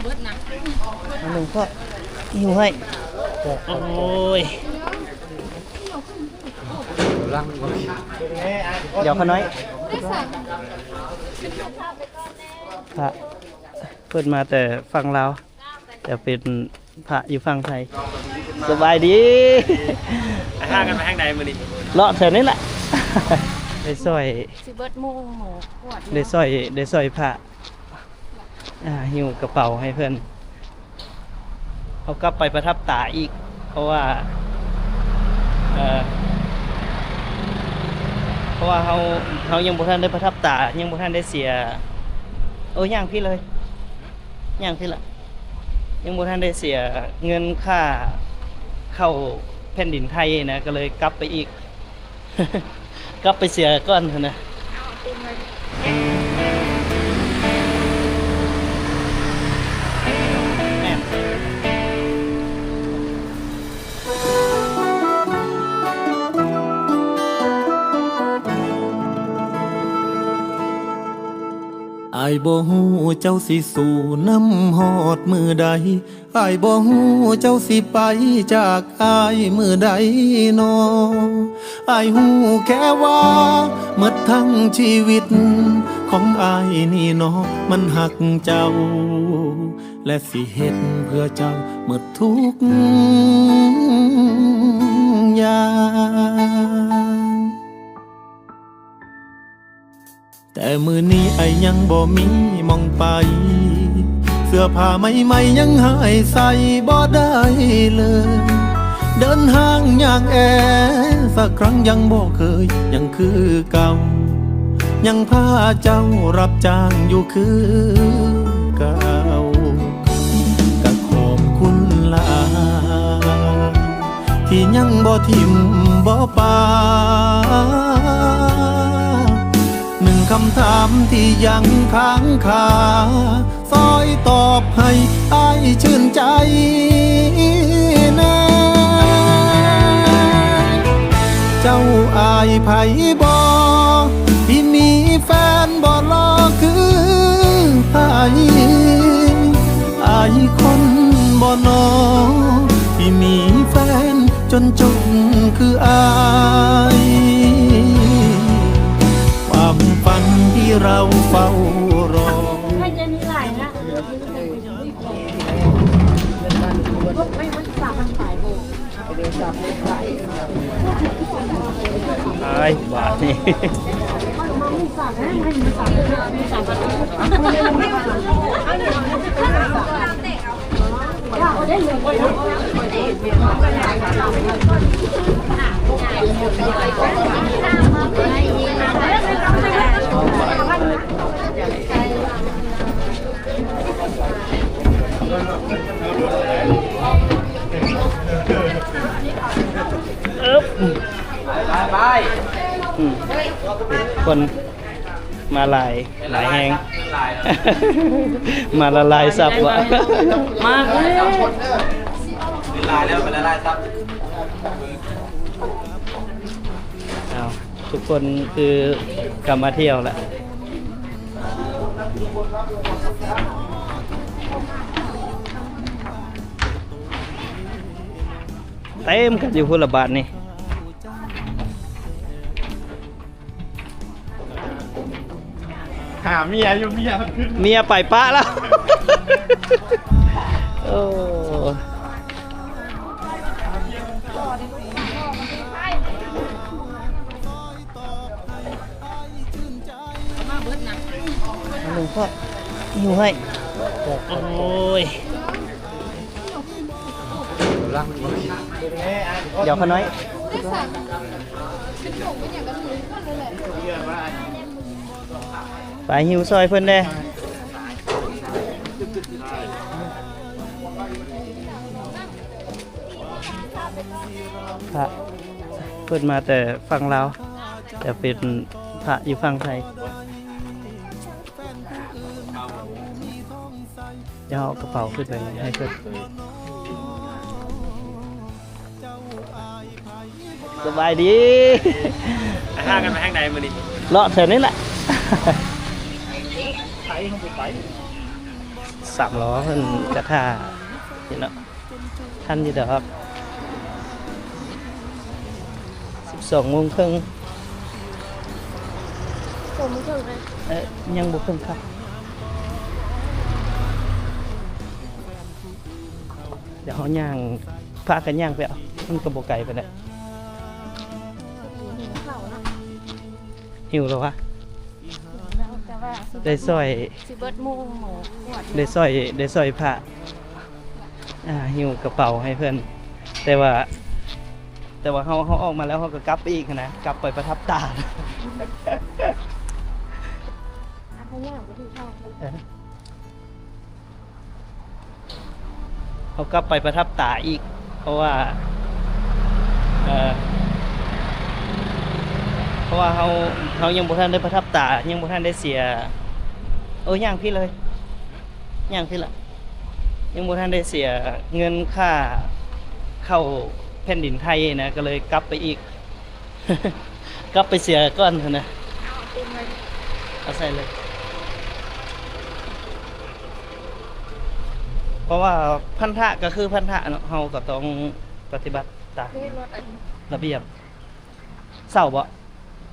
ເອົາໜຶ່ງພວກ ຫິ້ວໃຫ້ ໂອ້ຍ ດຽວຂ້ານ້ອຍ ພະ ເພິ່ນມາແຕ່ຝັ່ງລາວ ແຕ່ເປັນພະຢູ່ຝັ່ງໄທ. ສະບາຍດີ. ພາກັນໄປທາງໃດມື້ນີ້? ເລາະແຖວນີ້ແຫຼະ ໄດ້ຊ່ອຍ ຊິເບິດໂມງໝໍກວດ ໄດ້ຊ່ອຍ ໄດ້ຊ່ອຍພະ ອ່າ ຫິ້ວກະເປົາໃຫ້ເພິ່ນ ເອົາກັບໄປປະທັບຕາອີກ ເພາະວ່າ ເອີ ເພາະວ່າເຮົາ ເຮົາຍັງບໍ່ທັນໄດ້ປະທັບຕາ ຍັງບໍ່ທັນໄດ້ເສຍ ໂອ້ ຍ່າງພີ້ເລີຍ ຍ່າງພີ້ລະ ຍັງບໍ່ທັນໄດ້ເສຍເງິນຄ່າເຂົ້າແຜ່ນດິນໄທນະ ກໍເລີຍກັບໄປອີກ. ກັບໄປເສຍກ່ອນຫັ້ນນະ. ແມ່ນ. ອ້າຍບໍ່ຮູ້ເຈົ້າຊິສູ້ນຳຮອດມື້ໃດ. ອ້າຍບໍ່ຮູ້ເຈົ້າຊິໄປຈາກອ້າຍມື້ໃດນໍ. ອ້າຍຮູ້ແຄ່ວ່າໝົດທັງຊີວິດຂອງອ້າຍນີ້ນໍ ມັນຮັກເຈົ້າ ແລະ ຊິເຮັດເພື່ອເຈົ້າໝົດທຸກຢ່າງ. ແຕ່ມື້ນີ້ອ້າຍຍັງບໍ່ມີໝ່ອງໄປ ເສື້ອຜ້າໃໝ່ໆຍັງຫາຍໃສ່ບໍ່ໄດ້ເລີຍ ເດີນຫ້າງຍ່າງແອສັກຄັ້ງຍັງບໍ່ເຄີຍ ຍັງຄືເກົ່າ ຍັງພາເຈົ້າຮັບຈ້າງຢູ່ຄືເກົ່າ. ກະຂອບຄຸນຫຼາຍ ທີ່ຍັງບໍ່ຖິ້ມບໍ່ປະ ໜຶ່ງຄຳຖາມທີ່ຍັງຄ້າງຄາ ຊ່ອຍຕອບໃຫ້ອ້າຍຊື່ນໃຈແດ່ ເຈົ້າອາຍໃຜບໍ ທີ່ມີແຟນບໍ່ຫຼໍ່ຄືອ້າຍ? ອາຍຄົນບໍ່ນໍ ທີ່ມີແຟນຈົນຈົນຄືອ້າຍ? ຄວາມຝັນທີ່ເຮົາເຝົ້າລໍ. ອ້າຍ ບາດນີ້ ອຶບ ໄປ ໄປ ອືມ ຄົນມາຫຼາຍ ຫຼາຍແຮງ ມາລະລາຍຊັບວະ ມາ ຫຼາຍແລ້ວ ໄປລະລາຍຊັບ. ອ້າວ ທຸກຄົນຄືກັບມາທ່ຽວລະ ເຕັມກັນຢູ່ພຸ້ນລະບາດນີ້. ຫາເມຍຢູ່ ເມຍ ເມຍໄປປະແລ້ວ ໂອ້ ໜຶ່ງພວກ ຫິ້ວໃຫ້ ໂອ້ຍ. ດຽວຂ້ານ້ອຍ ໄປຫິ້ວຊ່ອຍເພິ່ນແດ່ ພະ ເພິ່ນມາແຕ່ຝັ່ງລາວ ແຕ່ເປັນພະຢູ່ຝັ່ງໄທ. ດຽວເອົາກະເປົາຂຶ້ນໄປໃຫ້ເພິ່ນ. ສະບາຍດີ. ພາກັນໄປທາງໃດມື້ນີ້? ເລາະແຖວນີ້ແຫຼະ. ໄປ ເຮົາບໍ່ໄປ. ສາມລໍ້ເພິ່ນກະຖ້າຢູ່ເນາະ ທັນຢູ່ດອກ ສິບສອງໂມງເຄິ່ງ ໂມງເຄິ່ງເລີຍ ເອີ ຍັງບໍ່ເຄິ່ງຄັບ ດຽວເຮົາຍ່າງ ພາກັນຍ່າງໄປເອົາ ມັນກະບໍ່ໄກປານໃດ ຫິວແລ້ວວະ ໄດ້ຊ່ອຍ ຊິເບິດໂມງໝໍກວດ ໄດ້ຊ່ອຍ ໄດ້ຊ່ອຍພາ ອ່າ ຫິ້ວກະເປົາໃຫ້ເພິ່ນ ແຕ່ວ່າ ແຕ່ວ່າເຮົາ ເຮົາອອກມາແລ້ວ ເຮົາກະກັບໄປອີກຫັ້ນນະ ກັບໄປປະທັບຕາ ເອີ ເຮົາກັບໄປປະທັບຕາອີກ ເພາະວ່າ ເອີ ເພາະວ່າເຮົາ ເຮົາຍັງບໍ່ທັນໄດ້ປະທັບຕາ ຍັງບໍ່ທັນໄດ້ເສຍ ເອີ ຍ່າງພີ້ເລີຍ ຍ່າງພີ້ລະ ຍັງບໍ່ທັນໄດ້ເສຍເງິນຄ່າເຂົ້າແຜ່ນດິນໄທນະ ກະເລີຍກັບໄປອີກ ກັບໄປເສຍກ່ອນຫັ້ນນະ ເອົາໃສ່ເລີຍ ເພາະວ່າພັນທະກະຄືພັນທະເນາະ ເຮົາກະຕ້ອງປະຕິບັດຕາມລະບຽບ ເຊົາບໍ?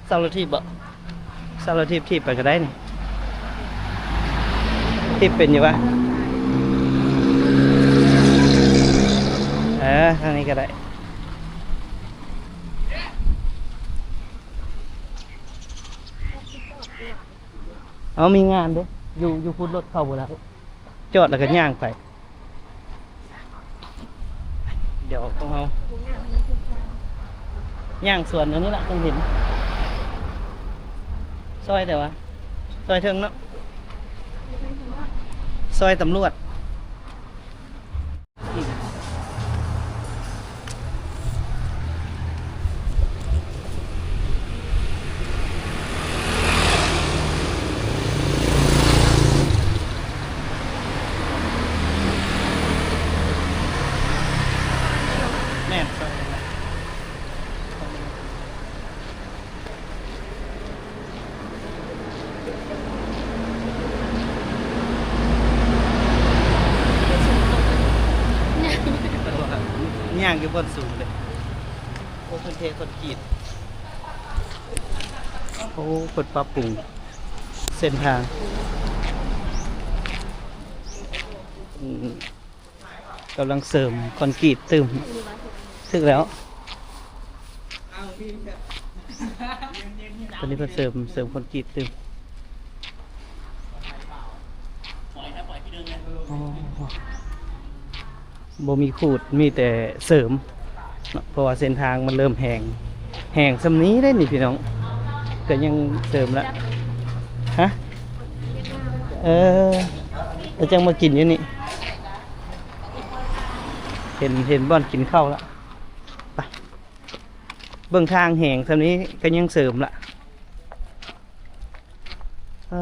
ເຊົາລະຖີບບໍ? ເຊົາລະຖີບ ຖີບໄປກະໄດ້ນີ້ ຖີບເປັນຢູ່ວະ? ເອີ ທາງນີ້ກະໄດ້ ເອົາ ມີງານເດ້ ຢູ່ ຢູ່ພຸ້ນລົດເຂົ້າບໍ່ໄດ້ ຈອດແລ້ວກະຍ່າງໄປ ດຽວພວກເຮົາຍ່າງສວນອັນນີ້ລະ ຈັ່ງເຫັນ ຊອຍແຕ່ວ່າ ຊອຍເທິງເນາະ ຊອຍຕຳຫຼວດ. ແມ່ນ ຍ່າງຢູ່ບ່ອນສູງເດ້ ໂອ້ ເພິ່ນເທຄອນກຣີດ ໂອ້ ເພິ່ນປັບປຸງເສັ້ນທາງ ອືມ. ກຳລັງເສີມຄອນກຣີດຕື່ມ ຖືກແລ້ວ ຕອນນີ້ເພິ່ນເສີມ ເສີມຄອນກຣີດຕື່ມ ອໍ ບໍ່ມີຂູດ ມີແຕ່ເສີມເນາະ ເພາະວ່າເສັ້ນທາງມັນເລີ່ມແຫ້ງ ແຫ້ງສ່ຳນີ້ເດ້ນີ້ພີ່ນ້ອງ ກະຍັງເສີມລະ ຮະ ເອີ ແລ້ວຈັ່ງມາກິນຢູ່ນີ້ ເຫັນ ເຫັນບ່ອນກິນເຂົ້າລະ ໄປ ເບິ່ງທາງແຫ້ງສ່ຳນີ້ກະຍັງເສີມລະ ເອີ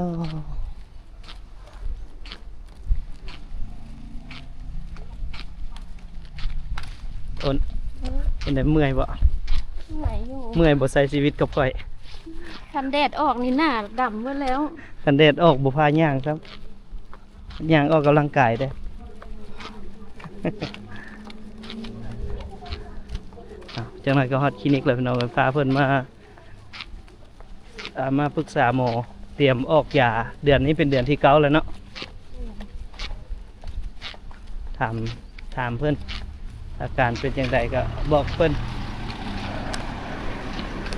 ໂອ້ນ ເອີ ເປັນໃດເມື່ອຍບໍ່? ເມື່ອຍຢູ່ ເມື່ອຍບໍ່ໃຊ້ຊີວິດກັບຂ້ອຍ ຄັນແດດອອກນີ້ໜ້າດຳເບິດແລ້ວ ຄັນແດດອອກບໍ່ພາຍ່າງຊ້ຳ. ຍ່າງອອກກຳລັງກາຍເດ້ ອ່າ ຈັກໜ້ອຍກະຮອດຄລີນິກແລ້ວພີ່ນ້ອງ ພາເພິ່ນມາ ອ່າ ມາປຶກສາໝໍ ຕຽມອອກຢາ ເດືອນນີ້ເປັນເດືອນທີເກົ້າແລ້ວເນາະ ຖາມ ຖາມເພິ່ນ ອາການເປັນຈັ່ງໃດກະບອກເພິ່ນ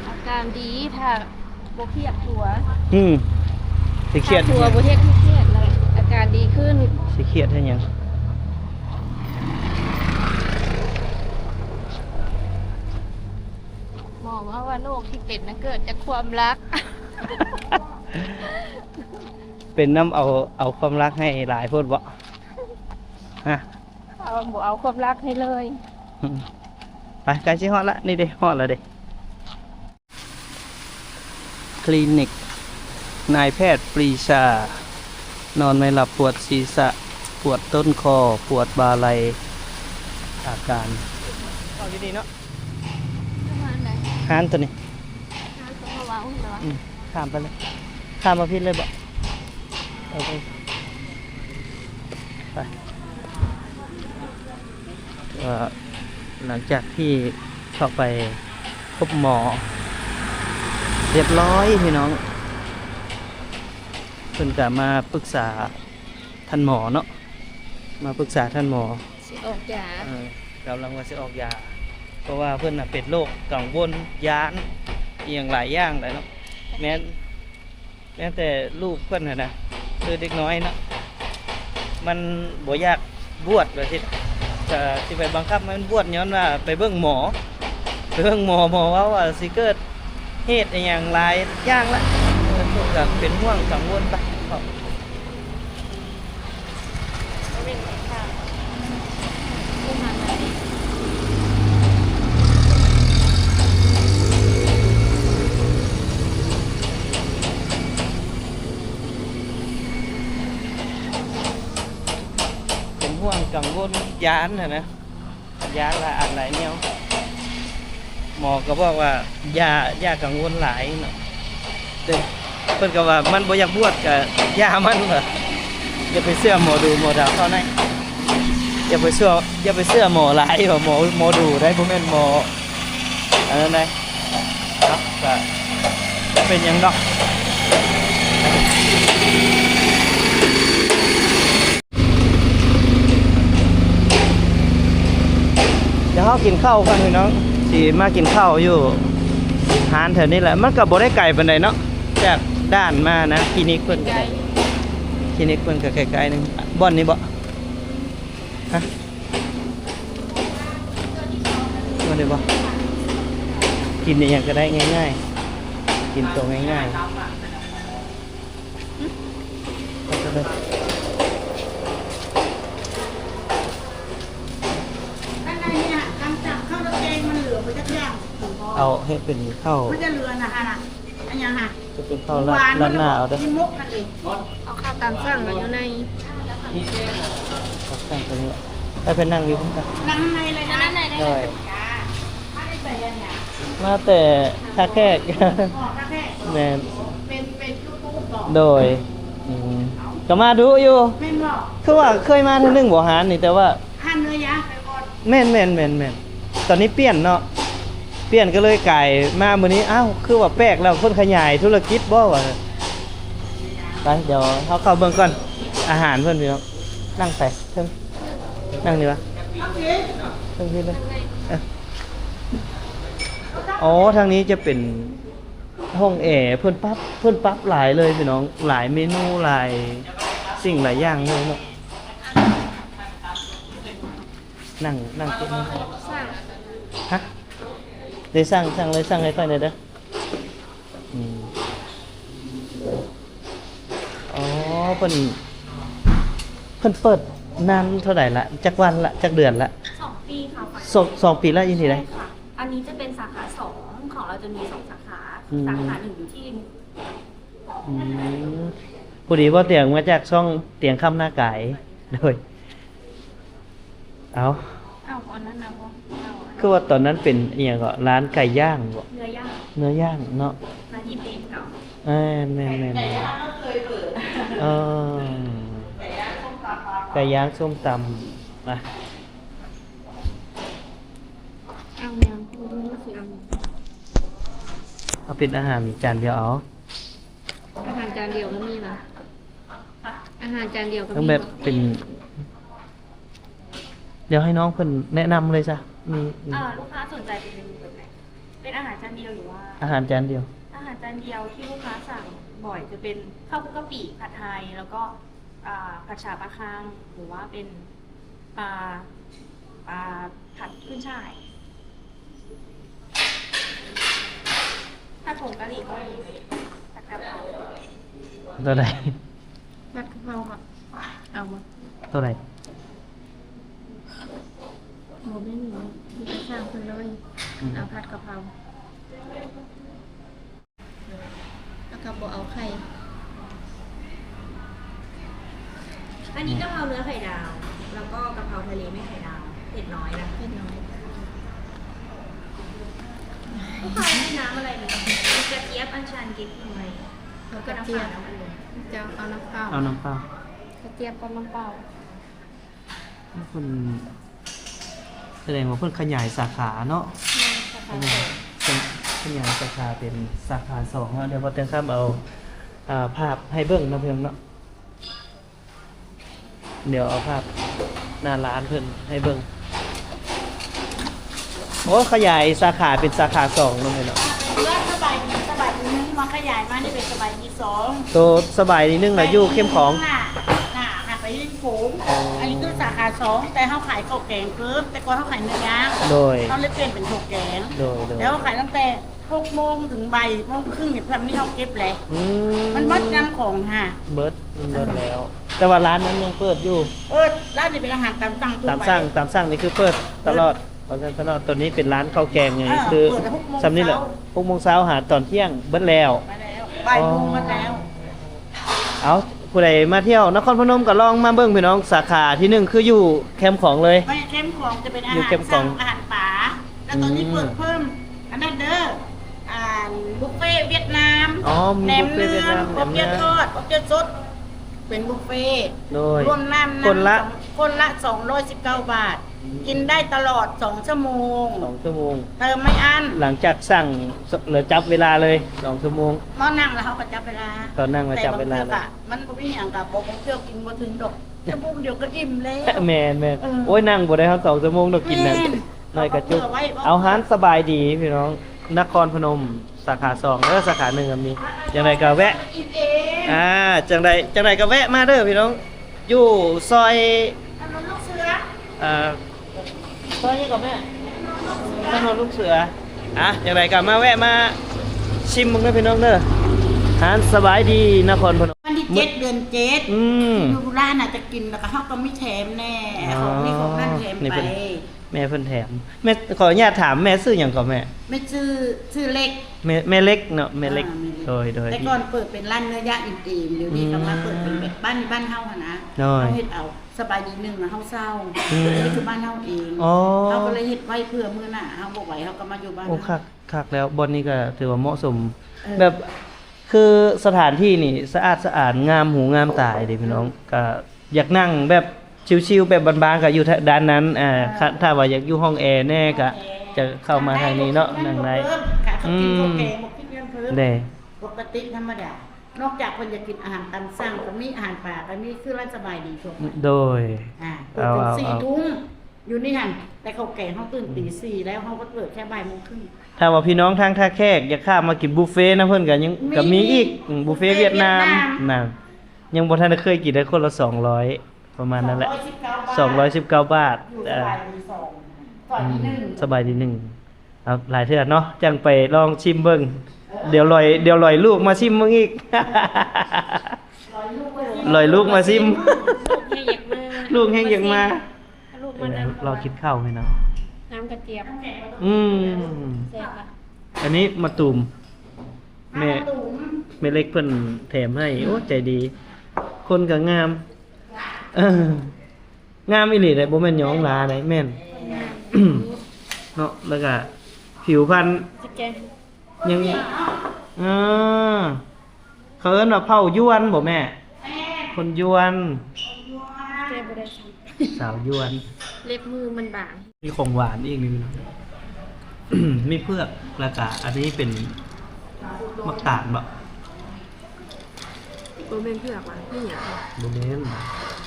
ອາການດີ ຖ້າບໍ່ຄຽດຕົວ ອືມ ຊິຄຽດ ຖ້າຕົວບໍ່ເຮັດໃຫ້ຄຽດລະ ອາການດີຂຶ້ນ ຊິຄຽດເຮັດຫຍັງ ໝໍເວົ້າວ່າໂລກທີ່ເປັນນະເກີດຈາກຄວາມລັກ ເປັນນຳເອົາ ເອົາຄວາມລັກໃຫ້ຫຼາຍໂພດເບາະ ຮະ ເອົາ ບໍ່ເອົາຄວາມລັກໃຫ້ເລີຍ ອືມ ໄປ ໃກ້ຊິຮອດລະ ນີ້ເດ້ ຮອດລະເດ້ ຄລີນິກນາຍແພດປຣີຊາ ນອນໄມ່ຫຼັບ ປວດສີສະ ປວດຕົ້ນຄໍ ປວດບ່າໄຫຼ່ ອາການ ເວົ້າຢູ່ນີ້ເນາະ ຮ້ານໂຕນີ້ ຮ້ານໂຕເວົ້າຫັ້ນເນາະ ອືມ ຂ້າມໄປເລີຍ ຂ້າມມາພີ້ເລີຍເບາະ ເອີ. ໄປ ເອີ ຫຼັງຈາກທີ່ເຂົ້າໄປພົບໝໍຮຽບຮ້ອຍພີ່ນ້ອງ ເພິ່ນກະມາປຶກສາທ່ານໝໍເນາະ ມາປຶກສາທ່ານໝໍ ຊິອອກຢາ ເອີ ກຳລັງວ່າຊິອອກຢາ ເພາະວ່າເພິ່ນນະເປັນໂລກກັງວົນຢ້ານອີ່ຫຍັງຫຼາຍຢ່າງຫຼາຍເນາະ ແມ່ນ ແມ່ນແຕ່ລູກເພິ່ນຫັ້ນນະ ຄືເດັກນ້ອຍເນາະ ມັນບໍ່ຢາກບວດວ່າຊີ້ ກະຊິໄປບັງຄັບໃຫ້ມັນບວດ ຍ້ອນວ່າໄປເບິ່ງໝໍ ໄປເບິ່ງໝໍ ໝໍເວົ້າວ່າຊິເກີດເຫດອີ່ຫຍັງຫຼາຍຢ່າງລະ ເອີ ເພິ່ນກະເປັນຫ່ວງກັງວົນໄປ. ເປັນຫ່ວງກັງວົນຢ້ານຫັ້ນນະ ຢ້ານຫຼາຍອັນຫຼາຍແນວ ໝໍກໍບອກວ່າ ຢ່າ ຢ່າກັງວົນຫຼາຍເນາະ ເພິ່ນກໍວ່າມັນບໍ່ຢາກບວດກໍຢ່າມັນວ່າ ຢ່າໄປເຊື່ອໝໍດູໝໍດາເຂົາໃນ ຢ່າໄປເຊື່ອ ຢ່າໄປເຊື່ອໝໍຫຼາຍວ່າ ໝໍ ໝໍດູໄດ໋ ບໍ່ແມ່ນໝໍອັນນັ້ນໃດ໋ ເນາະ ກໍບໍ່ເປັນຫຍັງດອກ. ດຽວເຮົາກິນເຂົ້າກ່ອນພີ່ນ້ອງ ຊິມາກິນເຂົ້າຢູ່ຮ້ານແຖວນີ້ແຫຼະ ມັນກໍບໍ່ໄດ້ໄກປານໃດເນາະ ຈາກດ່ານມານະ ຄລີນິກເພິ່ນກໍໄດ້ ຄລີນິກເພິ່ນກໍໃກ້ໆ ໜຶ່ງ ບ່ອນນີ້ບໍ່? ຮະ? ບໍ່ໄດ້ບໍ່? ກິນອີ່ຫຍັງກໍໄດ້ງ່າຍໆ ກິນໂຕງ່າຍໆ. ເອົາໃຫ້ເປັນເຂົ້າ ມັນຈະເຫຼືອນະຫັ້ນນະ ອັນຫຍັງຫະ? ຈະເປັນເຂົ້າລາດ ລາດໜ້າເອົາເດີ ເອົາເຂົ້າຕາມສັ່ງມາຢູ່ໃນ ເອົາສັ່ງຕົວນີ້ ໃຫ້ເພິ່ນນັ່ງຢູ່ພຸ້ນກະ ນັ່ງໃນເລີຍນະ ໂດຍ ມາແຕ່ທ່າແຂກ ແມ່ນ ໂດຍ ອືມ ກໍມາດຸຢູ່ ຄືວ່າເຄີຍມາເທື່ອໜຶ່ງບໍ່ຮ້ານນີ້ ແຕ່ວ່າ ແມ່ນໆໆໆ ຕອນນີ້ປ່ຽນເນາະ ປ່ຽນກໍເລີຍກາຍມາມື້ນີ້ ອ້າວ ຄືວ່າແປກແລ້ວ ເພິ່ນຂະຫຍາຍທຸລະກິດບໍ່ວ່າ ໄປ ດຽວເຮົາເຂົ້າເບິ່ງກ່ອນ ອາຫານເພິ່ນພີ່ນ້ອງ ນັ່ງໃສ ເທິງ ນັ່ງນີ້ວະ ເທິງພີ້ເລີຍ ເອີ ອໍ ທາງນີ້ຈະເປັນຫ້ອງແອ ເພິ່ນປັບ ເພິ່ນປັບຫຼາຍເລີຍພີ່ນ້ອງ ຫຼາຍເມນູ ຫຼາຍສິ່ງຫຼາຍຢ່າງເລີຍເນາະ ນັ່ງ ນັ່ງ ຮະ? ໄດ້ສັ່ງ ສັ່ງເລີຍ ສັ່ງໃຫ້ຂ້ອຍແດ່ເດີ ອືມ ອໍ ເພິ່ນ ເພິ່ນເປີດນານເທົ່າໃດລະ? ຈັກວັນລະ? ຈັກເດືອນລະ? ສອງປີຄ່ະ ສອງ ສອງປີລະ ອີ່ຫຼີໃດ? ອັນນີ້ຈະເປັນສາຂາສອງ ຂອງເຮົາຈະມີສອງສາຂາ ອືມ ສາຂາໜຶ່ງຢູ່ທີ່ ອືມ ພໍດີບໍ່ຕຽງມາຈາກຊ່ອງຕຽງຄຳນາກາຍ ໂດຍ ເອົາ ເອົາອັນນັ້ນນະບໍ່ ຄືວ່າຕອນນັ້ນເປັນອີ່ຫຍັງເກາະ ຮ້ານໄກ່ຍ່າງບໍ່? ເນື້ອຍ່າງ ເນື້ອຍ່າງເນາະ ຮ້ານອີເຕັນເນາະ ເອີ ແມ່ນໆໆ ເອີ ໄກ່ຍ່າງ ສົ້ມຕຳ ໄກ່ຍ່າງ ສົ້ມຕຳ ມາ ເອົາຫຍັງ? ບໍ່ຮູ້ຊິເອົາຫຍັງ ເອົາເປັນອາຫານຈານດຽວເອົາ ອາຫານຈານດຽວກໍມີຫວາ? ອາຫານຈານດຽວກໍມີ ຕ້ອງແບບເປັນ ດຽວໃຫ້ນ້ອງເພິ່ນແນະນຳເລີຍຊະ ມີ ເອີ ລູກຄ້າສົນໃຈເປັນເມນູແບບໃດ? ເປັນອາຫານຈານດຽວ ຫຼືວ່າ ອາຫານຈານດຽວ ອາຫານຈານດຽວທີ່ລູກຄ້າສັ່ງບ່ອຍຈະເປັນເຂົ້າຄຸກກະປິ ຜັດໄທ ແລ້ວກໍ ອ່າ ຜັດສາປາຄັງ ຫຼືວ່າເປັນ ປາ ປາຜັດຂຶ້ນຊ່າຍ ຜັດຜົງກະຫຼີ່ກໍມີ ຜັດກະເພົາ ຕົວໃດ? ຜັດກະເພົາກໍເອົາມາ ຕົວໃດ? ບໍ່ແມ່ນ ມີແຕ່ສັ່ງເພິ່ນເລີຍ ອືມ ເອົາຜັດກະເພົາ. ແລ້ວກໍບໍ່ເອົາໄຂ່ ອັນນີ້ກະເພົາເນື້ອໄຂ່ດາວ ແລ້ວກໍກະເພົາທະເລແມ່ໄຂ່ດາວ ເຜັດນ້ອຍນະ ເຜັດນ້ອຍ ລູກຄ້າໃຫ້ນ້ຳອະໄລດີ? ມີກະຈຽບ ອັນຊັນ ເກັກຮວຍ ເອົາກະຈຽບ ເຈົ້າ ເອົານ້ຳເປົ່າ ເອົານ້ຳເປົ່າ ກະຈຽບກັບນ້ຳເປົ່າ. ເພິ່ນ ສະແດງວ່າເພິ່ນຂະຫຍາຍສາຂາເນາະ. ແມ່ນ ສາຂາສອງ. ຂະຫຍາຍ ເພິ່ນຂະຫຍາຍສາຂາເປັນສາຂາສອງເນາະ. ດຽວບໍ່ເຕີງຄຳເອົາ ອ່າ ພາບໃຫ້ເບິ່ງເນາະ ພີ່ນ້ອງເນາະ. ດຽວເອົາພາບໜ້າຮ້ານເພິ່ນໃຫ້ເບິ່ງ. ໂອ້ ຂະຫຍາຍສາຂາເປັນສາຂາສອງເນາະ ເນາະ. ສະບາຍດີ ສະບາຍດີໜຶ່ງ ມາຂະຫຍາຍມານີ້ເປັນສະບາຍດີສອງ. ໂຕສະບາຍດີໜຶ່ງລະຢູ່ເຂັ້ມຂອງ ໜ້າ ໜ້າ ຫາໄປເຮັດໂຂງ. ອໍ ອັນນີ້ຄືສາຂາສອງ ແຕ່ເຮົາຂາຍເຂົ້າແກງເພີ່ມ. ແຕ່ກ່ອນເຮົາຂາຍເນື້ອຍ່າງ ໂດຍ ເຮົາເລີຍປ່ຽນເປັນເຂົ້າແກງ. ໂດຍ ໂດຍ ແລ້ວເຮົາຂາຍຕັ້ງແຕ່ ຫົກໂມງເຖິງບ່າຍໂມງຄຶ່ງນີ້ ແບບນີ້ເຮົາເກັບແຫຼະ. ອືມ ມັນໝົດຍັງຂອງຫາ ເບິດ ມັນເບິດແລ້ວ. ແຕ່ວ່າຮ້ານນັ້ນຍັງເປີດຢູ່. ເປີດ ຮ້ານນີ້ເປັນອາຫານຕາມສັ່ງທົ່ວໄປ. ຕາມສັ່ງ ຕາມສັ່ງນີ້ຄືເປີດຕະຫຼອດ. ເປີດ ເປີດຕະຫຼອດ. ຕົວນີ້ເປັນຮ້ານເຂົ້າແກງ ເອີ ຄື ເປີດຫົກໂມງ ສ່ຳນີ້ແຫຼະ ເຊົ້າ ຫົກໂມງເຊົ້າຫາຕອນທ່ຽງເບິດແລ້ວ. ມາແລ້ວ ບ່າຍໂມງໝົດແລ້ວ. ອໍ ເອົາ ຜູ້ໃດມາທ່ຽວນະຄອນພະນົມກໍລອງມາເບິ່ງ ພີ່ນ້ອງ. ສາຂາທີໜຶ່ງຄືຢູ່ແຄມຂອງເລີຍ. ແມ່ນ ແຄມຂອງ ຈະເປັນອາຫານ ຢູ່ແຄມຂອງ ສັ່ງອາຫານປາ. ແລ້ວຕອນນີ້ ອືມ ເປີດເພີ່ມອັນນັ້ນເດີ ອັນບຸບເຟຫວຽດນາມ. ອໍ ມີ ແໜມ ບຸບເຟຫວຽດນາມ ເໜືອມ ປາກກຽວທອດ ປາກກຽວສົດ ເປັນບຸບເຟ. ໂດຍ ລວມນ້ຳ ຄົນລະ ຄົນລະສອງຮ້ອຍສິບເກົ້າບາດ. ອືມ ກິນໄດ້ຕະຫຼອດສອງຊົ່ວໂມງ. ສອງຊົ່ວໂມງ ເຕີມໄມ່ອັ້ນ. ຫຼັງຈາກສັ່ງ ແລ້ວຈັບເວລາເລີຍ ສອງຊົ່ວໂມງ. ຕອນນັ່ງແລ້ວເຮົາກໍຈັບເວລາ. ຕອນນັ່ງແລ້ວຈັບເວລາເລີຍ. ແຕ່ບາງເທື່ອກໍ ມັນບໍ່ມີຫຍັງ ກໍບໍ່ ບາງເທື່ອກິນບໍ່ເຖິງດອກ. ຊົ່ວໂມງດຽວກໍອີ່ມແລ້ວ. ແມ່ນໆ. ເອີ ໂອ້ຍ ນັ່ງບໍ່ໄດ້ຮອດສອງຊົ່ວໂມງດອກກິນນັ້ນ. ແມ່ນ ໜ້ອຍກະຈຸກ. ເອົາ ເອົາຮ້ານສະບາຍດີພີ່ນ້ອງ ນະຄອນພະນົມສາຂາສອງເດີ ສາຂາໜຶ່ງກໍມີ. ຈັ່ງໃດກໍແວະ ອ່າ ຈັ່ງໃດ ຈັ່ງໃດກໍແວະມາເດີພີ່ນ້ອງ ຢູ່ຊອຍ ຖະໜົນລູກເສືອ ອ່າ ຊອຍຫຍັງກໍແມ່? ຖະໜົນລູກເສືອ. ອ່ະ ຈັ່ງໃດກໍມາແວະມາຊິມເບິ່ງເດີພີ່ນ້ອງເດີ ຮ້ານສະບາຍດີນະຄອນພະນົມ. ວັນທີເຈັດ ເດືອນເຈັດ ອືມ ຢູ່ຮ້ານອາດຈະກິນ ແລ້ວກໍເຮົາກໍມີແຖມແດ່. ອໍ ຂອງນີ້ຂອງນັ້ນແຖມໄປ. ແມ່ເພິ່ນແຖມ. ແມ່ ຂໍອະນຸຍາດຖາມ ແມ່ຊື່ຫຍັງກໍແມ່? ແມ່ຊື່ ຊື່ເລັກ. ແມ່ ແມ່ເລັກເນາະ ແມ່ເລັກ. ອ່າ ແມ່ເລັກ. ໂດຍ ໂດຍ. ແຕ່ກ່ອນເປີດເປັນຮ້ານເນື້ອຍ່າງເອງໆ ດຽວນີ້ກໍມາເປີດເປັນແບບ ອືມ ບ້ານ ບ້ານເຮົາຫັ້ນນະ. ໂດຍ. ເຮົາເຮັດເອົາ ສະບາຍດີໜຶ່ງ ເຮົາເຊົ່າ. ອືມ ເຮັດຢູ່ບ້ານເຮົາເອງ. ອໍ ເຮົາກໍເລີຍເຮັດໄວ້ເພື່ອມື້ໜ້າເຮົາບໍ່ໄຫວ ເຮົາກໍມາຢູ່ບ້ານ. ໂອ້ ເຮົາ ຄັກ ຄັກແລ້ວ. ບ່ອນນີ້ກໍຖືວ່າເໝາະສົມ. ເອີ ແບບ ຄືສະຖານທີ່ນີ້ສະອາດສະອານ ງາມຫູງາມຕາເດ້ພີ່ນ້ອງ. ອືມ ກໍຢາກນັ່ງແບບຊິວໆ ແບບບາງໆ ກໍຢູ່ດ້ານນັ້ນ. ອ່າ ອ່າ ຖ້າ ຖ້າວ່າຢາກຢູ່ຫ້ອງແອແດ່ກໍຈະເຂົ້າມາທາງນີ້ເນາະ ນັ່ງໄດ້. ເຂົາກິນເຂົ້າແກງ ອືມ ບໍ່ກິນຫຍັງເພີ່ມ. ເດ້ ປົກກະຕິທຳມະດາ. ນອກຈາກເພິ່ນຈະກິນອາຫານຕາມສັ່ງກໍມີ ອາຫານປາກໍມີ ຄືຮ້ານສະບາຍດີທົ່ວໄປ. ໂດຍ. ອ່າ ເປີດເຖິງສີ່ທຸ່ມ ຢູ່ນີ້ຫັ້ນ. ແຕ່ເຂົ້າແກງເຮົາຕື່ນຕີ ອືມ ສີ່ແລ້ວ ເຮົາກໍເປີດແຄ່ບ່າຍໂມງຄຶ່ງ. ຖ້າວ່າພີ່ນ້ອງທາງທ່າແຂກຢາກຂ້າມມາກິນບຸບເຟນຳເພິ່ນກໍຍັງ ມີ ກໍມີອີກ. ອືມ ບຸບເຟຫວຽດນາມ ບຸບເຟຫວຽດນາມ ນັ້ນ ຍັງບໍ່ທັນໄດ້ເຄີຍກິນເລີຍ ຄົນລະສອງຮ້ອຍ ປະມານນັ້ນແຫຼະ. ສອງຮ້ອຍສິບເກົ້າບາດ. ຢູ່ສະບາຍດີສອງ ສະບາຍດີໜຶ່ງ ອືມ ສະບາຍດີໜຶ່ງ. ເອົາ ຫຼາຍເທື່ອເນາະ ຈັ່ງໄປລອງຊິມເບິ່ງ. ເອີ ດຽວລອຍ ດຽວລອຍລູກມາຊິມເບິ່ງອີກ. ລອຍລູກມາຊິມ ລອຍລູກມາຊິມ. ລູກແຮງຢາກມາ ລູກແຮງຢາກມາ. ລູກມານຳ ເອີ ລໍກິນເຂົ້າໃຫ້ເນາະ ນ້ຳກະຈຽບ. ອືມ ແຊບລະ. ອັນນີ້ໝາກຕູມ ແມ່ ໝາກຕູມ ແມ່ເລັກເພິ່ນແຖມໃຫ້. ອືມ ໂອ້ ໃຈດີ ຄົນກໍງາມ. ເອີ ງາມອີ່ຫຼີເດ້ ບໍ່ແມ່ນຍ້ອງຫຼ້າເດ້. ແມ່ນ ງາມ ເນາະ. ແລ້ວກະຜິວພັນ ຊິແກ ຍັງ ອ່າ ເຂົາເອີ້ນວ່າເຜົ່າຢວນບໍ່ແມ່? ຄົນຢວນ ແກ້ບໍ່ໄດ້ ສາວຢວນ. ເລັບມືມັນບາງ. ມີຂອງຫວານອີກນີ້ ມີເຜືອກ ແລ້ວກະອັນນີ້ເປັນໝາກຕານບໍ່? ບໍ່ແມ່ນເຜືອກຫວາ ແມ່ນຫຍັງ? ບໍ່ແມ່ນ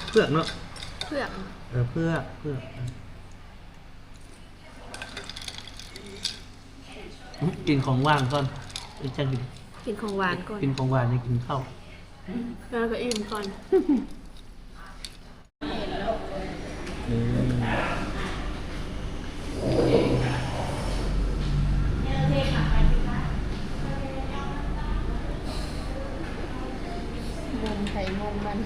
ເຜືອກເນາະ ເຜືອກ. ເອີ ເຜືອກ ເຜືອກ. ກິນຂອງຫວານກ່ອນ ຈັ່ງກິນ ກິນຂອງຫວານກ່ອນ ກິນຂອງຫວານ ຈັ່ງກິນເຂົ້າ ແລ້ວກໍອີ່ມກ່ອນ. ອືມ ມຸມໃຜມຸມມັນ.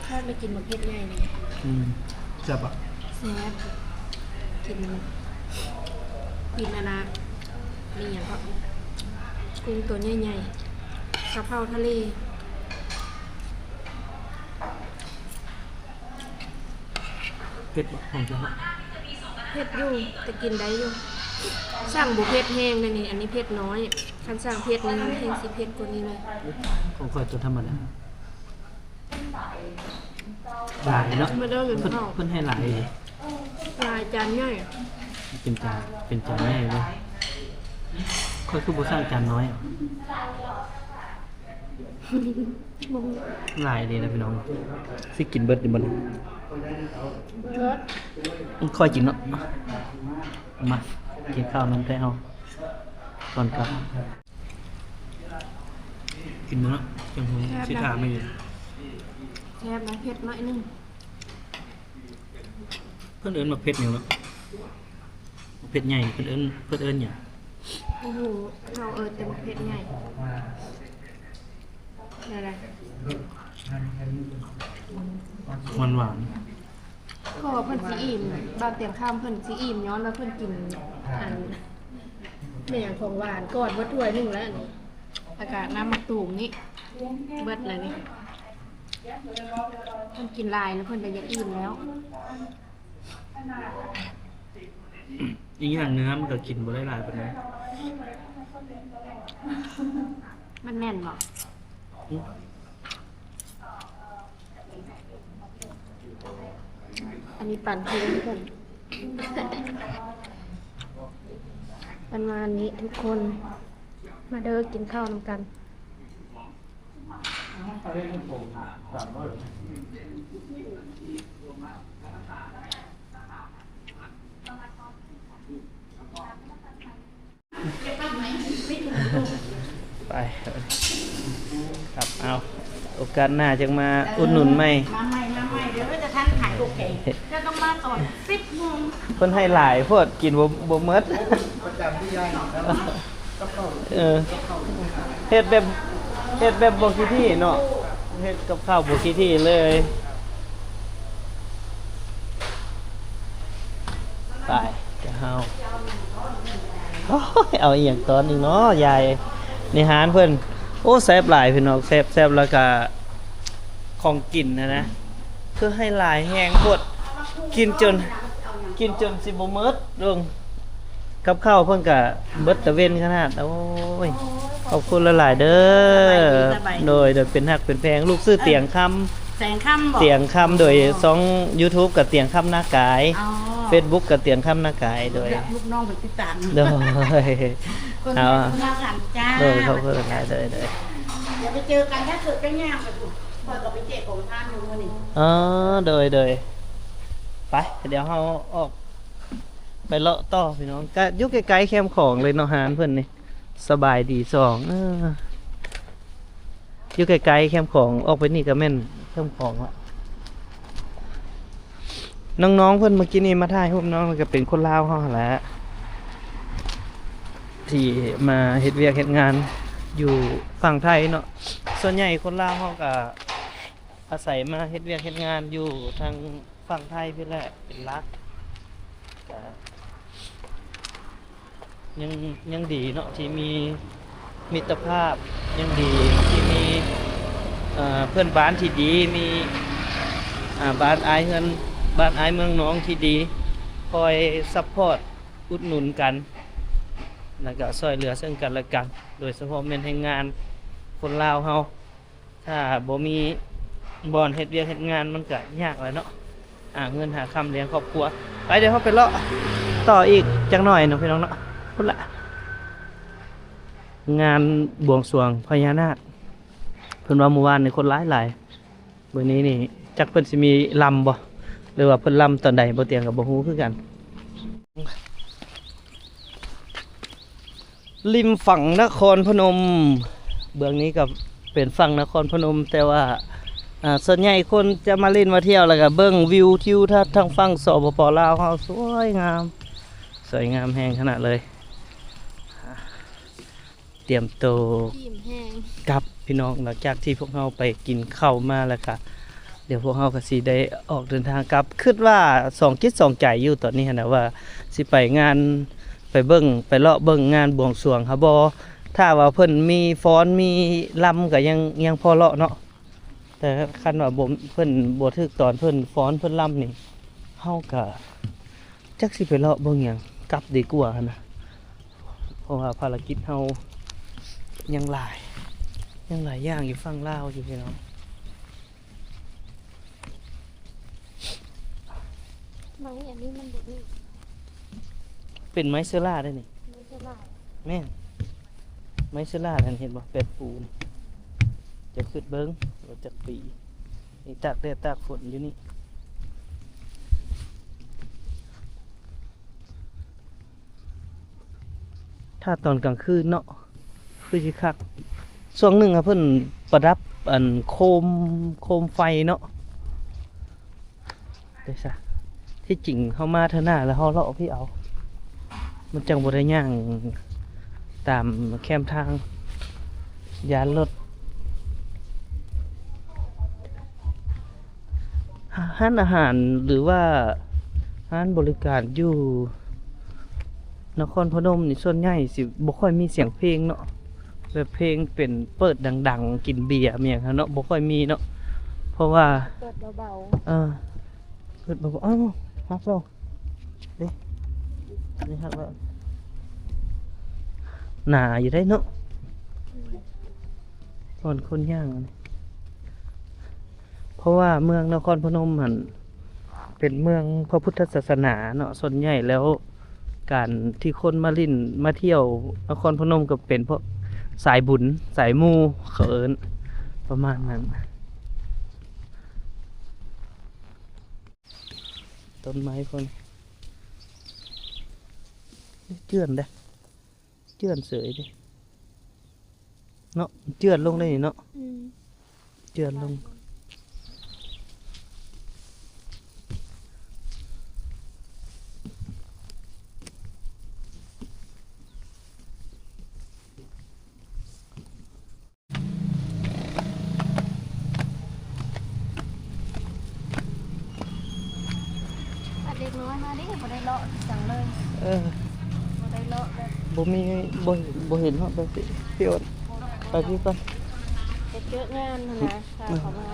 ພາກໄດ້ກິນໝາກເຜັດໃຫຍ່ນີ້. ອືມ ແຊບບໍ່? ແຊບ. ກິນ ກິນອັນນະ ມີຫຍັງເກາະ ກຸ້ງຕົວໃຫຍ່ໆ ກະເພົາທະເລ. ເຜັດບໍ່? ຫອມຈັງເນາະ. ເຜັດຢູ່ ແຕ່ກິນໄດ້ຢູ່. ສັ່ງບໍ່ເຜັດແຮງເດ້ນີ້ ອັນນີ້ເຜັດນ້ອຍ. ຄັນສັ່ງເຜັດນີ້ມັນແຮ່ງຊິເຜັດກວ່ານີ້ເລີຍ. ຂອງຂ້ອຍຕົວທຳມະດາ. ຫຼາຍເນາະ. ມາເດີກິນເຂົ້າ. ເພິ່ນ ເພິ່ນໃຫ້ຫຼາຍເລີຍ. ຫຼາຍ ຈານໃຫຍ່. ເປັນຈານ ເປັນຈານໃຫຍ່ເລີຍ. ຂ້ອຍຄືບໍ່ສັ່ງຈານນ້ອຍ. ບໍ່ຮູ້. ຫຼາຍເລີຍນະພີ່ນ້ອງ. ຊິກິນເບິດຢູ່ບໍ່ນີ້? ເບິດ. ຄ່ອຍກິນເນາະ. ມາ ກິນເຂົ້ານຳແທ້ເຮົາ ກ່ອນກັບ. ກິນເນາະ ຈັ່ງຮູ້. ແຊບນະ. ຊິຖາມອີກ. ແຊບນະ. ເຜັດໜ້ອຍໜຶ່ງ. ເພິ່ນເອີ້ນໝາກເຜັດຫຍັງເນາະ? ໝາກເຜັດໃຫຍ່ ເພິ່ນເອີ້ນ ເພິ່ນເອີ້ນຫຍັງ? ບໍ່ຮູ້. ເຮົາເອີ້ນແຕ່ໝາກເຜັດໃຫຍ່. ແນວໃດ? ຫວານໆ. ເພາະວ່າເພິ່ນຊິອີ່ມ, ບ່າວຕຽງຄຳເພິ່ນຊິອີ່ມ ຍ້ອນວ່າເພິ່ນກິນ ອັນ ແມ່ນຫຍັງ ຂອງຫວານກ່ອນເບິດຖ້ວຍໜຶ່ງແລ້ວ. ແລ້ວກະນ້ຳໝາກຕູມນີ້ເບິດແລ້ວນີ້. ເພິ່ນກິນຫຼາຍແລ້ວເພິ່ນກະຢາກອີ່ມແລ້ວ. ອີກຢ່າງເນື້ອມັນກະກິນບໍ່ໄດ້ຫຼາຍປານໃດ. ມັນແໜ້ນບໍ່? ອືມ. ອັນນີ້ປັນເພິ່ນ ປະມານນີ້ທຸກຄົນ. ມາເດີ ກິນເຂົ້ານຳກັນ. ໄປ ຄັບ ເອົາ ໂອກາດໜ້າຈັ່ງມາອຸດໜູນໃໝ່. ມາໃໝ່ ມາໃໝ່ເດີ ຈະທັນຂາຍໂອເຄ. ຈະຕ້ອງມາຕອນສິບໂມງ. ເພິ່ນໃຫ້ຫຼາຍໂພດ ກິນບໍ່ ບໍ່ໝົດ. ປະຈຳທີ່ຍາຍ ເອີ ເຮັດແບບ ເຮັດແບບບໍ່ຂີ້ຖີ່ເນາະ. ເຮັດກັບເຂົ້າບໍ່ຂີ້ຖີ່ເລີຍ. ໄປ ກະເຮົາ ໂອ້ຍ ເອົາອີ່ຫຍັງຕອນນີ້ເນາະຍາຍ? ໃນຮ້ານເພິ່ນ ໂອ້ ແຊບຫຼາຍພີ່ນ້ອງ. ແຊບ ແຊບ ແລ້ວກະຂອງກິນຫັ້ນນະ ຄືໃຫ້ຫຼາຍແຮງໂພດ. ກິນຈົນ ກິນຈົນຊິບໍ່ໝົດເບິ່ງ. ກັບເຂົ້າເພິ່ນກະເບິດຕາເວັນຂະໜາດ. ໂອ້ຍ ຂອບຄຸນຫຼາຍໆເດີ. ສະບາຍດີ ສະບາຍດີ. ໂດຍ ໂດຍ ເປັນຮັກເປັນແພງ. ລູກຊື່ຕຽງຄຳ ແສງຄຳບໍ? ຕຽງຄຳ ໂດຍ ອໍ ຊ່ອງຢູທູບກະຕຽງຄຳນາກາຍ. ອໍ ເຟສບຸກກະຕຽງຄຳນາກາຍ. ໂດຍ ລູກນ້ອງເພິ່ນຕິດຕາມ. ໂດຍ ຄົນ ເອົາ ຄົນລາວກັນ. ເຈົ້າ ໂດຍ ຂອບຄຸນຫຼາຍ. ໂດຍ ໂດຍ ດຽວໄປເຈີກັນ ຖ້າເກີດໄປຍ່າງໄປພຸ້ນ ຂ້ອຍກະໄປແຈກຂອງທານຢູ່ມື້ນີ້. ອໍ ໂດຍ ໂດຍ ໄປ ດຽວເຮົາອອກ ໄປເລາະຕໍ່ພີ່ນ້ອງ. ກະຢູ່ໃກ້ໆແຄມຂອງເລີຍເນາະ ຮ້ານເພິ່ນນີ້. ສະບາຍດີສອງ ເອີ ຢູ່ໃກ້ໆແຄມຂອງ. ອອກໄປນີ້ກະແມ່ນແຄມຂອງລະ. ນ້ອງໆເພິ່ນ ມື້ກີ້ນີ້ມາຖ່າຍຮູບນ້ອງ ກະເປັນຄົນລາວເຮົາຫັ້ນແຫຼະ ທີ່ມາເຮັດວຽກເຮັດງານຢູ່ຝັ່ງໄທເນາະ. ສ່ວນໃຫຍ່ຄົນລາວເຮົາກະອາໄສມາເຮັດວຽກເຮັດງານຢູ່ທາງ ຝັ່ງໄທພີ້ແຫຼະເປັນຫຼັກ. ກະຍັງ ຍັງດີເນາະ ທີ່ມີມິດຕະພາບ, ຍັງດີທີ່ມີ ເອີ ເພື່ອນບ້ານທີ່ດີ, ມີ ອາ ບ້ານອ້າຍເຮືອນ ບ້ານອ້າຍເມືອງນ້ອງທີ່ດີ ຄອຍຊັບພອດອຸດໜູນກັນ ແລ້ວກະຊ່ວຍເຫຼືອເຊິ່ງກັນແລະກັນ, ໂດຍສະເພາະແມ່ນແຮງງານຄົນລາວເຮົາ. ຖ້າບໍ່ມີບ່ອນເຮັດວຽກເຮັດງານ ມັນກະຍາກແຫຼະເນາະ ຫາເງິນຫາຄຳລ້ຽງຄອບຄົວ. ໄປ ດຽວເຮົາໄປເລາະຕໍ່ອີກຈັກໜ້ອຍເນາະ ພີ່ນ້ອງເນາະ. ພຸ້ນລະ ງານບວງສວງພະຍານາກ ເພິ່ນວ່າມື້ວານນີ້ຄົນຫຼາຍໆ. ມື້ນີ້ນີ້ຈັກເພິ່ນຊິມີລຳບໍ່ ຫຼືວ່າເພິ່ນລຳຕອນໃດ ບໍ່ຕຽງກະບໍ່ຮູ້ຄືກັນ. ລິມຝັ່ງນະຄອນພະນົມ ເບື້ອງນີ້ກະເປັນຝັ່ງນະຄອນພະນົມ ແຕ່ວ່າ ອາ ສ່ວນໃຫຍ່ຄົນຈະມາຫຼິ້ນມາທ່ຽວ ແລ້ວກະເບິ່ງວິວທິວທັດທາງຝັ່ງ ສປປ ລາວເຮົາ ສວຍງາມ ສວຍງາມແຮງຂະໜາດເລີຍ. ຕຽມໂຕ ອີ່ມແຮງ ກັບພີ່ນ້ອງ. ຫຼັງຈາກທີ່ພວກເຮົາໄປກິນເຂົ້າມາແລ້ວກະ ດຽວພວກເຮົາກະຊິໄດ້ອອກເດີນທາງກັບ. ຄຶດວ່າສອງຈິດສອງໃຈຢູ່ຕອນນີ້ຫັ້ນນະ ວ່າຊິໄປງານ ໄປເບິ່ງ ໄປເລາະເບິ່ງງານບວງສວງຫາບໍ່. ຖ້າວ່າເພິ່ນມີຟ້ອນມີລຳກະຍັງ ຍັງພໍເລາະເນາະ, ແຕ່ຄັນວ່າບໍ່ ເພິ່ນບໍ່ຖືກຕອນ ເພິ່ນຟ້ອນເພິ່ນລຳນີ້ ເຮົາກະ ຈັກຊິໄປເລາະເບິ່ງຫຍັງ ກັບດີກວ່າຫັ້ນນະ. ເພາະວ່າພາລະກິດເຮົາ ຍັງຫຼາຍ ຍັງຫຼາຍຢ່າງຢູ່ຝັ່ງລາວຢູ່ພີ່ນ້ອງ. ບາງອັນນີ້ມັນບໍ່ມີ ເປັນໄມ້ເຊື້ອລາໄດ້ນີ້ ໄມ້ເຊື້ອລາ ແມ່ນ ໄມ້ເຊື້ອລານັ້ນ ເຫັນບໍ່ ແປດປູນ. ຈະຄຶດເບິ່ງວ່າຈັກປີ ນີ້ຕາກແດດຕາກຝົນຢູ່ນີ້. ຖ້າຕອນກາງຄືນເນາະ ຄືຊິຄັກ. ຊ່ວງໜຶ່ງເພິ່ນປະດັບອັນໂຄມ ໂຄມໄຟເນາະ. ເດຊະ ທີ່ຈິງເຮົາມາເທື່ອໜ້າແລ້ວເຮົາເລາະເອົາພີ້ເອົາ ມັນຈັ່ງບໍ່ໄດ້ຍ່າງຕາມແຄມທາງ ຢ້ານລົດ. ຮ້ານອາຫານ ຫຼືວ່າຮ້ານບໍລິການຢູ່ນະຄອນພະນົມນີ້ ສ່ວນໃຫຍ່ຊິບໍ່ຄ່ອຍມີສຽງເພງເນາະ, ແບບເພງເປັນເປີດດັງໆ ກິນເບຍແມ່ນຫຍັງຫັ້ນເນາະ ບໍ່ຄ່ອຍມີເນາະ. ເພາະວ່າ ເປີດເບົາໆ ເອີ ເປີດເບົາໆ. ອ້າວ ຮັກແລ້ວເດ້ ນີ້ຮັກແລ້ວ. ໜາຢູ່ໄດ໋ເນາະ ບ່ອນຄົນຍ່າງ. ເພາະວ່າເມືອງນະຄອນພະນົມຫັ້ນເປັນເມືອງພະພຸດທະສາສະໜາເນາະ, ສ່ວນໃຫຍ່ແລ້ວການທີ່ຄົນມາຫຼິ້ນມາທ່ຽວນະຄອນພະນົມກໍເປັນພວກສາຍບຸນສາຍມູ ເຂົາເອີ້ນປະມານນັ້ນ. ຕົ້ນໄມ້ພວກນີ້ເຈື່ອນເດ້ ເຈື່ອນເສີຍເດ້ເນາະ, ເຈື່ອນລົງໄດ້ນີ້ເນາະ. ອືມ ເຈື່ອນລົງ. ເດັກນ້ອຍມາເດ້ ບໍ່ໄດ້ເລາະຫຍັງເລີຍ. ເອີ ບໍ່ໄດ້ເລາະເລີຍ ບໍ່ມີ ບໍ່ ບໍ່ເຫັນເນາະ. ໄປພີ່ ພີ່ອົດ ໄປພີ່ກ່ອນ ໄປເຈີງານຫັ້ນນະ ພາເຂົາມາ.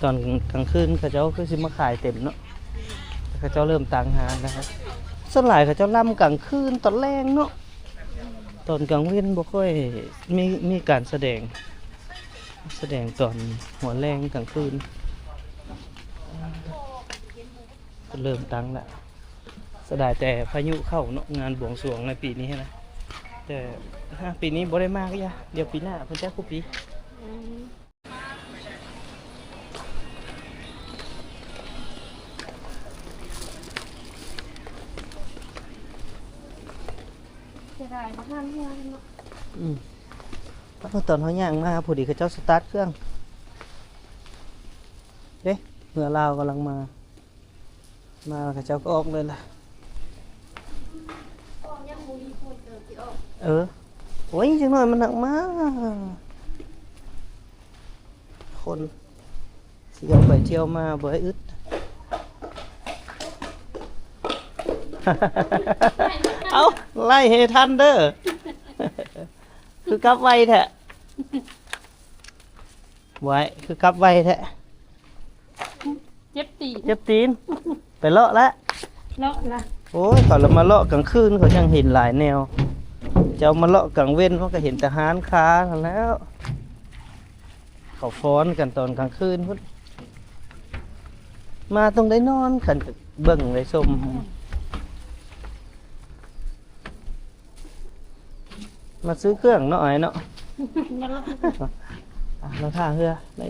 ຕອນກາງຄືນເຂົາເຈົ້າຄືຊິມາຂາຍເຕັມເນາະ, ເຂົາເຈົ້າເລີ່ມຕັ້ງຮ້ານແລ້ວ. ສ່ວນຫຼາຍເຂົາເຈົ້າລຳກາງຄືນຕອນແລງເນາະ, ຕອນກາງເວັນບໍ່ຄ່ອຍມີ ມີການສະແດງ ສະແດງຕອນຫົວແລງກາງຄືນ. ເລີ່ມຕັ້ງແລ້ວ. ເສຍດາຍແຕ່ພາຍຸເຂົ້າເນາະ, ງານບວງສວງໃນປີນີ້ນະ. ແຕ່ ຮະ ປີນີ້ບໍ່ໄດ້ມາກໍຢ່າ, ດຽວປີໜ້າເພິ່ນຈັດຄູ່ປີ. ອືມ ເສຍດາຍບໍ່ທັນເຮືອນເນາະ. ອືມ ຕອນເຮົາຍ່າງມາພໍດີເຂົາເຈົ້າສະຕາດເຄື່ອງເດ້, ເຮືອລາວກຳລັງມາ. ມາເຂົາເຈົ້າກໍອອກເລີຍລະ. ເອີ ໂອ້ຍ ຈັກໜ້ອຍມັນນັກມາ ຄົນທ່ຽວໄປທ່ຽວມາບໍ່ໄດ້ອຶດ. ເອົ້າ ໄລ່ໃຫ້ທັນເດີ. ຄືກັບໄວແທ້. ໄວ້ ຄືກັບໄວແທ້. ເຈັບຕີນ ເຈັບຕີນ. ໄປເລາະລະ ເລາະລະ. ໂອ້ຍ ເຂົາລະມາເລາະກາງຄືນ ເຂົາຈັ່ງເຫັນຫຼາຍແນວ. ເຈົ້າມາເລາະກາງເວັນ ມັນກໍເຫັນແຕ່ຮ້ານຄ້າຫັ້ນແລ້ວ. ເຂົາຟ້ອນກັນຕອນກາງຄືນພຸ້ນ. ມາຕ້ອງໄດ້ນອນ ຄັນເບິ່ງໄດ້ຊົມ. ມາຊື້ເຄື່ອງເນາະ ອ້າຍເນາະ. ມາເລາະ ອ່ະ ມາທ່າເຮືອໄດ້.